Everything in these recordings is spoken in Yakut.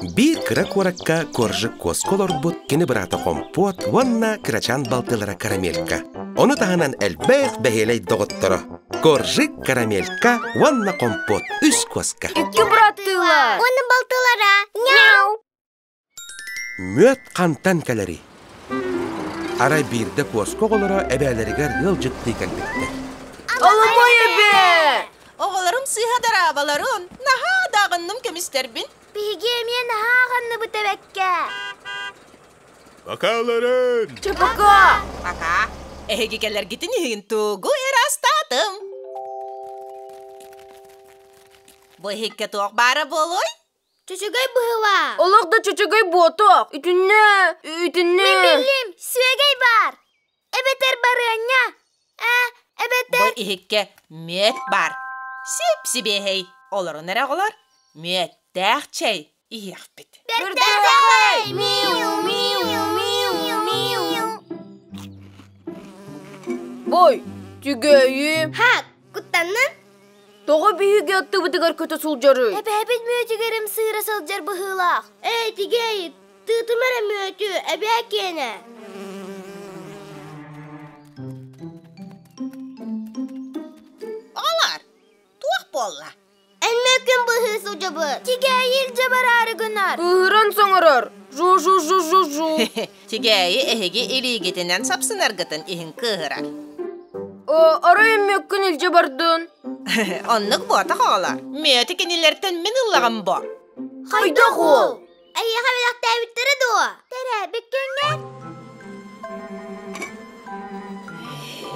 Биир кыра куоракка Коржик куоска олорбут кини быраата Хомпуот уонна кырачаан балтылара Карамелька. Ону таһынан элбэх бэһиэлэй доҕотторо Коржик, Карамелька уонна Хомпуот үс куоска. Икки быраттыылар. Уонна балтылара. Няу! Мүөт хантан кэлэрий? Арай биирдэ куоска оҕолоро эбээлэригэр ыалдьыттыы кэлбиттэр. Аламай эбээ! Оҕолорум сыыһа дорооболорун, наһаа да аҕынным көмүстэрбин. Биһиги эмиэ наһаа аҕынныбыт эбэккэ. Бакаларын! Чапака! Пока. Эһиги кэлэргитин иһин тугу эрэ астаатым. Бу иһиккэ туох баара буолуой? Чөчөгөй быһыылаах. Олох да чөчөгөй буотах. Итиннэ, итиннэ. Мин биллим, сүөгэй баар. Эбэтэр барыанньа. Ээ, эбэтэр... Бу иһиккэ мүөт баар. Сип-сибиэһэй. Олорун эрэ оҕолор. Мүөттээх чэй иһиэхпит. Бэртээхэй! Миу, миу, миу, миу. Бой, түгэйим. Ха, куттаннын? Тоҕо биһиги аттыбытыгар көтө сылдьарый? Эбээбит мүөтүгэрим сыыра сылдьар быһыылаах. Эй, тигэй, тыытым эрэ мүөтү, эбээ киэнэ. Оҕолор, туох буолла? Эн мүөккүн быһыы сылдьабыт. Тигээйи илдьэ бараары гынар. Кыыһыран саҥарар. Жу-жу-жу-жу-жу. Тигээйи эһиги илиигитинэн сапсынаргытын иһин кыыһырар. Арай мүөккүн илдьэ бардын. Оннук буотах оҕолор. Мүөтү кинилэртэн мин ыллаҕым бо. Хайдах ол? Эйиэхэ бэлэхтээбиттэрэ дуо? Тэрээбиккиҥҥэ?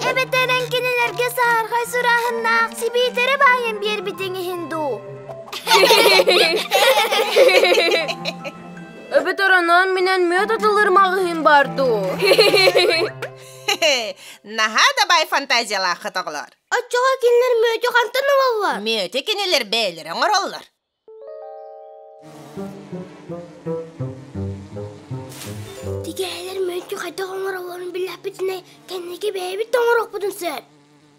Эбэтэр эн кинилэргэ саһархай сурааһыннаах сибиитэри баайан биэрбитиҥ иһин дуу? Эбэтэр анаан минэн мүөт атылыр маҕаһыын баар дуу? Наһаа да баай фантазиялааххыт оҕолор. Оччоҕо кинилэр мүөтү хантан ылаллар? Мүөтү кинилэр бэйэлэрэ оҥороллор. Тигээһилэр мүөтү хайдах оҥороллорун биллэхпитинэ, кэнники бэйэбит да оҥоруохпутун сөп.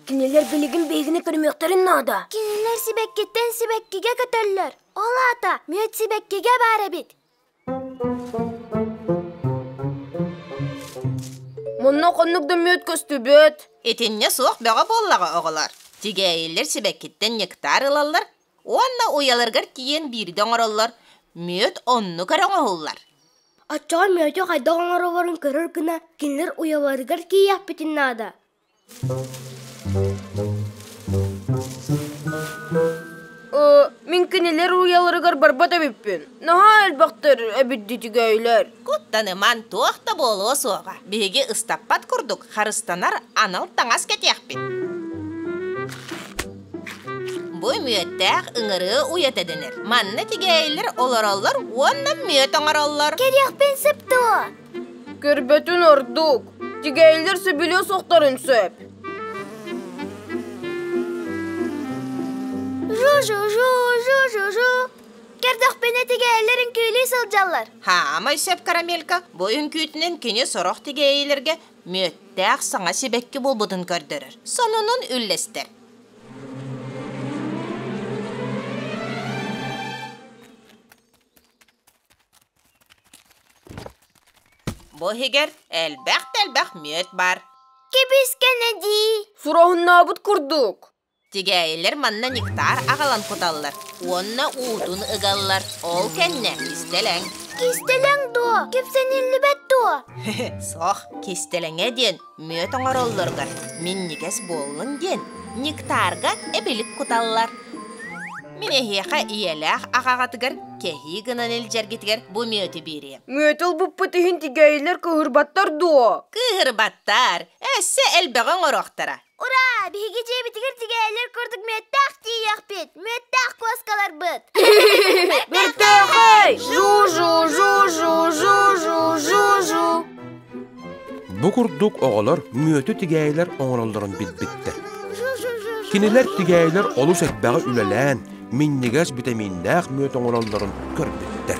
Кинилэр билигин биһигини көрүмүөхтэрин наада. Кинилэр сибэккиттэн сибэккигэ көтөллөр. Ол аата мүөт сибэккигэ баар эбит. Манна ханнык да мүөт көстүбэт. Итиннэ суох бөҕө буоллаҕа оҕолор. Тигээйилэр сибэккиттэн нектар ылаллар уонна уйаларыгар тиийэн биирдэ оҥороллор. Мүөт оннук эрэ оҥоһуллар. Оччоҕо мүөтү хайдах оҥороллорун көрөр гына кинилэр уйаларыгар тиийиэхпитин наада. Мин кинилэр уйаларыгар барбат эбиппин. Наһаа элбэхтэр эбит дитигэйлэр. Куттаныман туох да буолуо суоҕа. Биһиги ыстаппат курдук харыстанар анал таҥас кэтиэхпит. Бу мүөттээх ыҥырыы уйата дэнэр. Манна тигээйилэр олороллор уонна мүөт оҥороллор. Кэриэхпин сөп дуо? Көрбөтүн ордук. Тигээйилэр сөбүлүө суохтарын сөп. Жу-жу-жу, жу-жу-жу. Көрдөхпүнэ тигээйилэр үҥкүүлүү сылдьаллар. Хаамай сөп карамелька. Бу үҥкүүтүнэн кини сорох тигээйилэргэ мүөттээх саҥа сибэкки буолбутун көрдөрөр. Сонунун үллэстэр. Бу иһигэр элбэх да элбэх мүөт баар. Кэбискэнэ дии. Сураһыннаабыт курдук. Тигээйилэр манна нектар аҕалан куталлар уонна уутун ыгаллар. Ол кэннэ кистэлэҥ. Кистэлэҥ дуо? Кэпсэниллибэт дуо? Суох, кистэлэҥэ диэн мүөт оҥороллоругар минньигэс буоллун диэн нектарга эбилик куталлар. Мин эһиэхэ ийэлээх аҕаҕатыгар кэһии гынан илдьэргитигэр бу мүөтү биэриэм. Мүөт ылбыппыт иһин тигээйилэр кыыһырбаттар дуо? Кыыһырбаттар, өссө элбэҕи оҥоруохтара. Ура! Биһиги дьиэбитигэр тигээйилэр курдук мүөттээх тиийиэхпит! Мүөттээх куоскаларбыт! Бэртээхэй! Жу-жу-жу-жу-жу-жу-жу! Бу курдук оҕолор мүөтү тигээйилэр оҥороллорун билбиттэр. Кинилэр тигээйилэр олус элбэҕи үлэлээн, минньигэс битэмииннээх мүөт оҥороллорун көрбүттэр.